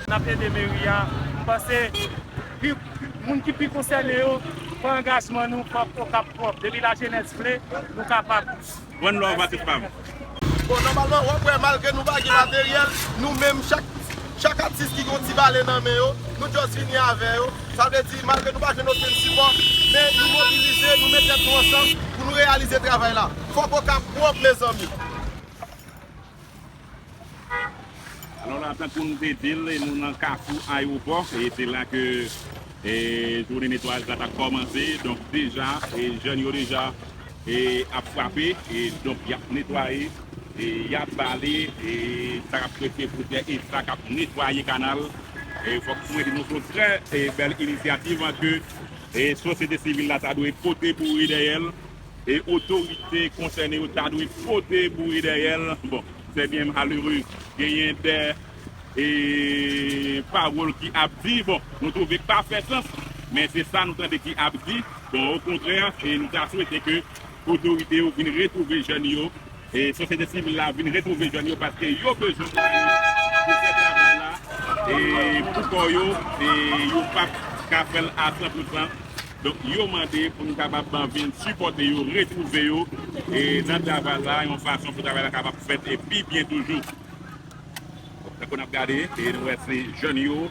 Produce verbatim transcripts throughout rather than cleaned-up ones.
N ap ede meri a. M panse pi, moun ki pi konsène yo, pran angajman nou, fòk Okap pwòp. Depi lajenès vle, nou kapab. One love, atis pa m. Bon, nòmalman, w ap wè, malgre nou pa gen materyèl, nou menm, chak, chak atis ki gen yon ti bale nan men yo, nou just vini avè yo. Sa vle di, malgre nou pa jwenn okenn sipò, men nou mobilize, nou met tèt nou ansanm pou nou reyalize travay la. Fòk Okap pwòp, mezanmi. Alò la, tankou nou te di l, e nou nan kafou ayewopò, e se la ke, e, jounen netwayaj la t ap kòmanse. Donk, deja, e, jèn yo deja, e, ap frape, e, donk, y ap netwaye, e, y ap bale, e, sa k ap trete fwontyè, e sa k ap netwaye kanal. E fòk mwen di nou, se yon trè, e, bèl inisyativ, an, ke, e, sosyete sivil la ta dwe pote boure dèyè l. E otorite konsène yo ta dwe pote boure dèyè l. Bon, se byen malere, genyen de, e, pawòl ki ap di, bon, nou twouve k pa fè sans, men se sa nou tande ki ap di. Bon, okontrè, e nou ta swete ke otorite yo vin retwouve jèn yo, e sosyete sivil la vin retwouve jèn yo, paske yo bezwen mwayen pou fè travay la, e pou kò yo, e yo p ap ka fè l a san pou san. Donk, yo mande pou nou kapab vin sipòte yo, retwouve yo, e nan travay la, yon fason pou travay la kapab fèt e pi byen toujou. Tankou n ap gade, e nou wè se jèn yo,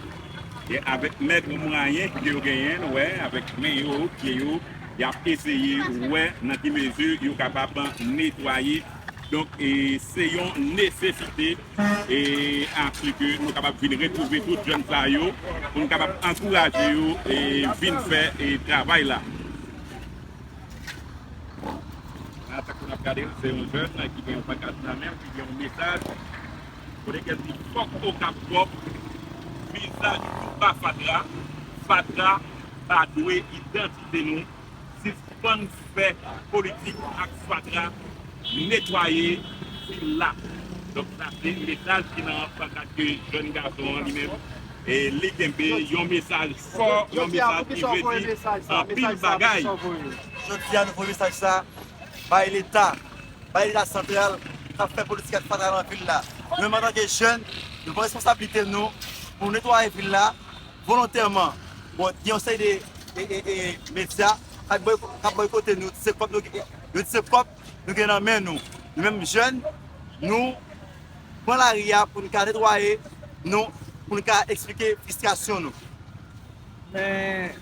e avèk mèg mwayen ke yo genyen, nou wè, avèk men yo, pye yo, y ap eseye wè nan ki mezi yo kapab netwaye. Donk, e, se yon nesesite, e, a se ke nou kapab vin retwouve tout jèn sa yo, pou nou kapab ankouraje yo, e, vin fè, e, travay la. La, sa ke n ap gade, se yon jèn ki gen yon pankat nan men l, ki gen yon mesaj, kote ke l di, "Fòk Okap pwòp, vizaj nou pa fatra, fatra pa dwe idantite nou." Sispann fè politik ak fatra, netwaye vil la. Donk, sa se mesaj ki nan pankat ke jèn gason an li menm, e li kenbe, yon mesaj fò, yon mesaj ki vle di anpil bagay. Jodi a, nou voye mesaj sa bay Leta, bay Leta santral k ap fè politik ak fatra nan vil la. Nou menm, antanke jèn, nou pran responsablite nou pou netwaye vil la, volontèman. Bon, gen yon seri de, e, e, e, medya k ap bòy-, k ap bòykote nou. Se kòb nou gen, yo di se kòb nou gen nan men nou. Nou menm jèn, nou pran lari a pou n ka netwaye nou, pou n ka eksplike fristrasyon nou. Men,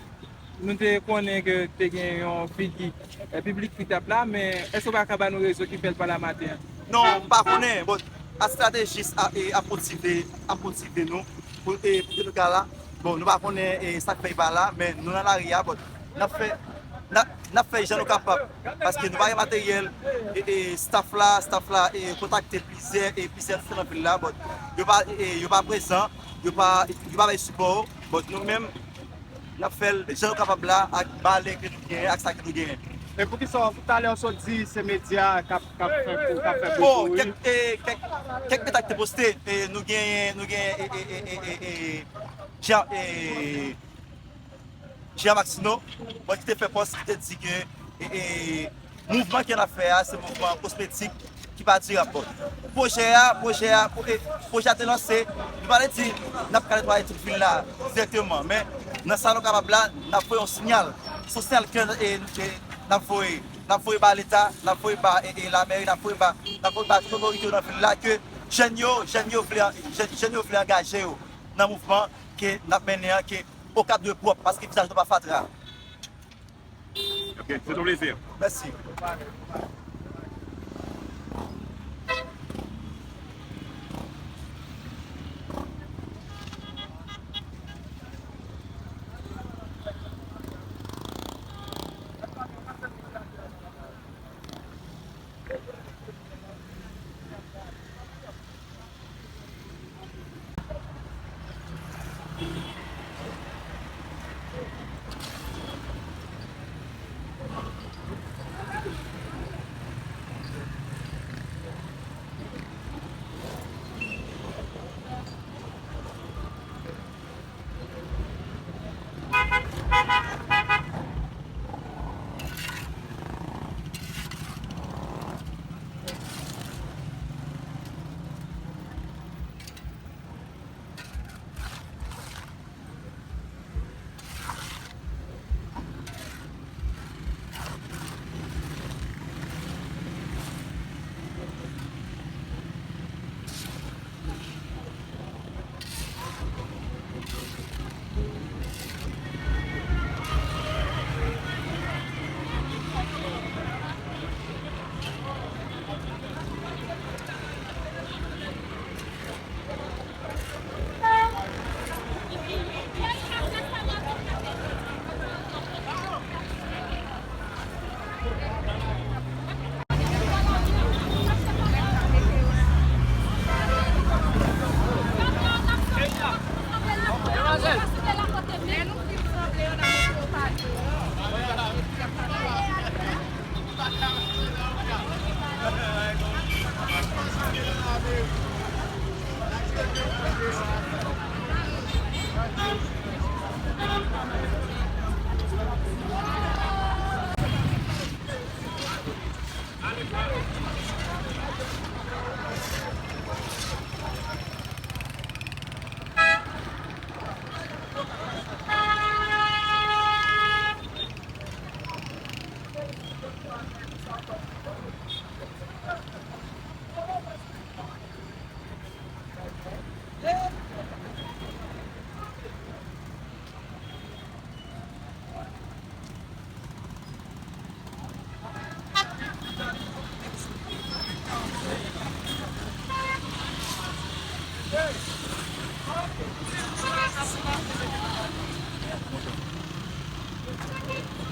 nou te konnen ke te gen yon figi, eh, piblik ki t ap la, men èske w pa ka ba nou rezon ki fè l pa la maten an? Non, m pa konnen. Bon, estratejis a, e, ap motive, ap motive nou pou, e, pou ke nou ka la. Bon, nou pa konnen, e, sa k fè l pa la, men nou nan lari a, bon, n ap fè, n ap, n ap fè jan nou kapab. Paske nou pa gen materyèl, e, e, staff la, staff la, e, kontakte plizyè, e, plizyè sitwayen nan vil la, bon, yo pa, e, yo pa prezan, yo pa, yo pa bay sipò, bon, nou menm, n ap fè l jan nou kapab la, ak bale ke nou genyen, ak sa ke nou genyen. E poukisa, talè w sot di se medya k ap, k ap fè pou, k ap fè pou... Bon, kèk, e, kèk, kèk medya ki te poste, e, nou genyen, nou genyen, e, e, Jean, e, Jean Maxino, bon, ki te fè pòs, ki te di ke, e, e, mouvman ke n ap fè a, se mouvman kosmetik ki pa dirab. Bon, pwojè a, pwojè a, pwo-, e, pwojè a te lanse, nou pa vle di n ap ka netwaye tout vil la dirèkteman, men nan sa nou kapab la, n ap voye yon siyal. Se yon siyal ke, e, e, n ap voye, n ap voye ba Leta, n ap voye ba, e, e, lamèri, n ap voye ba, n ap voye ba tout otorite yo nan vil la, ke jèn yo, jèn yo vle, jèn, jèn yo vle angaje yo nan mouvman ke n ap mennen an, ke Okap dwe pwòp, paske vizaj nou pa fatra. Ok, se yon plezi. Mèsi.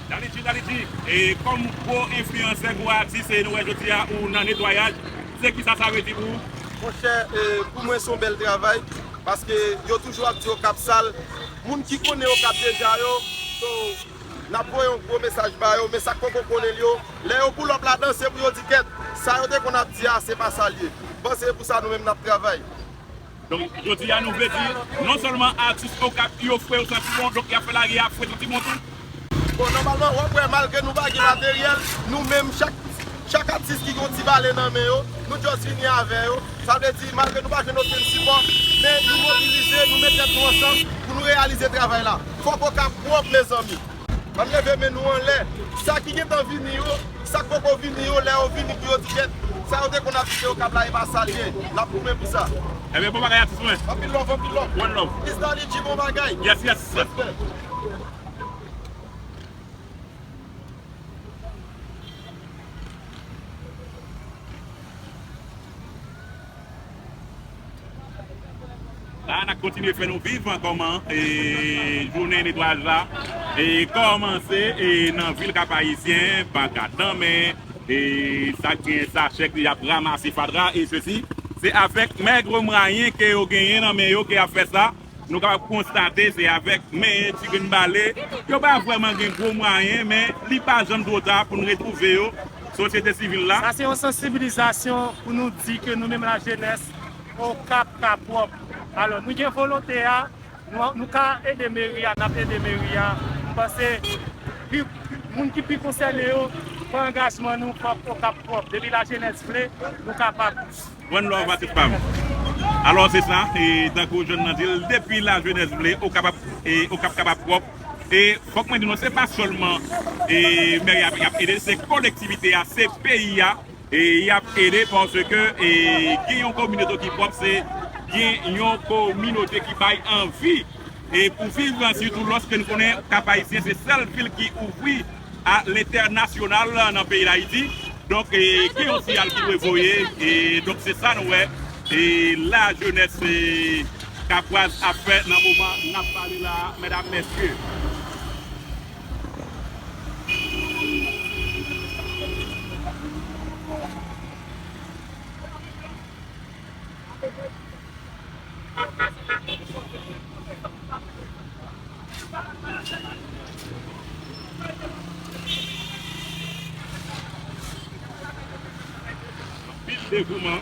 Dali G, Dali G, e kòm gwo enfliyansè, gwo atis, e nou wè jodi a ou nan netwayaj, se kisa sa vle di pou ou? Monchè, e, pou mwen se yon bèl travay, paske yo toujou ap di Okap sal. Moun ki konnen Okap deja yo, so, n ap voye yon gwo mesaj ba yo, men sa k poko konnen l yo, lè yo pull up ladan, se pou yo di kèt, sa yo te konn ap di a, se pa sa l ye. M panse se pou sa nou menm n ap travay. Donk, jodi a, nou vle di, non sèlman atis Okap yo fre yo santi bon, donk y ap fè lari a fre santi bon tou. Bon, nòmalman, w ap wè, malgre nou pa gen materyèl, nou menm, chak, chak atis ki gen yon ti bale nan men yo, nou just vini avè yo. Sa vle di, malgre nou pa jwenn okenn sipò, men nou mobilize, nou met tèt nou ansanm pou nou reyalize travay la. Fòk Okap pwòp, mezanmi. Ann leve men nou anlè. Sa ki gentan vini yo, sa k poko vini yo, lè yo vini pou yo di kèt, sa yo te konn ap di se Okap la, e pa sa l ye. N ap goumen pou sa. Ebyen, bon bagay, atis mwen. Anpil love, anpil love. One love. Miss Dali G, bon bagay. Yes, yes. Respè. La, n ap kontinye fè nou viv kòman, e, jounen netwayaj la, e, kòmanse, e, nan vil Kap-Ayisyen, pankad nan men, e, sa k gen sachè ki ap ranmase fatra, e sesi, se avèk mèg mwayen ke yo genyen nan men yo ke y ap fè sa. Nou kapab konstate se avèk men, ti grenn bale, yo pa vrèman gen gwo mwayen, men li pa janm twò ta pou n retwouve yo, sosyete sivil la. Sa se yon sansibilizasyon pou nou di ke nou menm lajenès, Okap ka pwòp. Alò, nou gen volonte a, nou, nou ka ede meri a, n ap ede meri a. M panse, pi, moun ki pi konsène yo, pran angajman nou, fòk Okap pwòp. Depi lajenès vle, nou kapab. One love, atis pa m. Alò, se sa, e, tankou jèn nan di l, depi lajenès vle, Okap ap, e, Okap kapab pwòp. E fòk mwen di nou, se pa sèlman, e, meri a y ap ede, se kolektivite a, se peyi a, e, y ap ede, paske, e, gen yon kominote ki pwòp, se gen yon kominote ki bay anvi, e, pou viv, sitou lòske n konnen Kap-Ayisyen se sèl vil ki ouvri a lentènasyonal nan peyi Dayiti. Donk, e, gen yon siyal ki dwe voye, e, donk, se sa nou wè, e, lajenès, e, kapwaz ap fè nan moman n ap pale la, medam, mesye. Anpil devouman.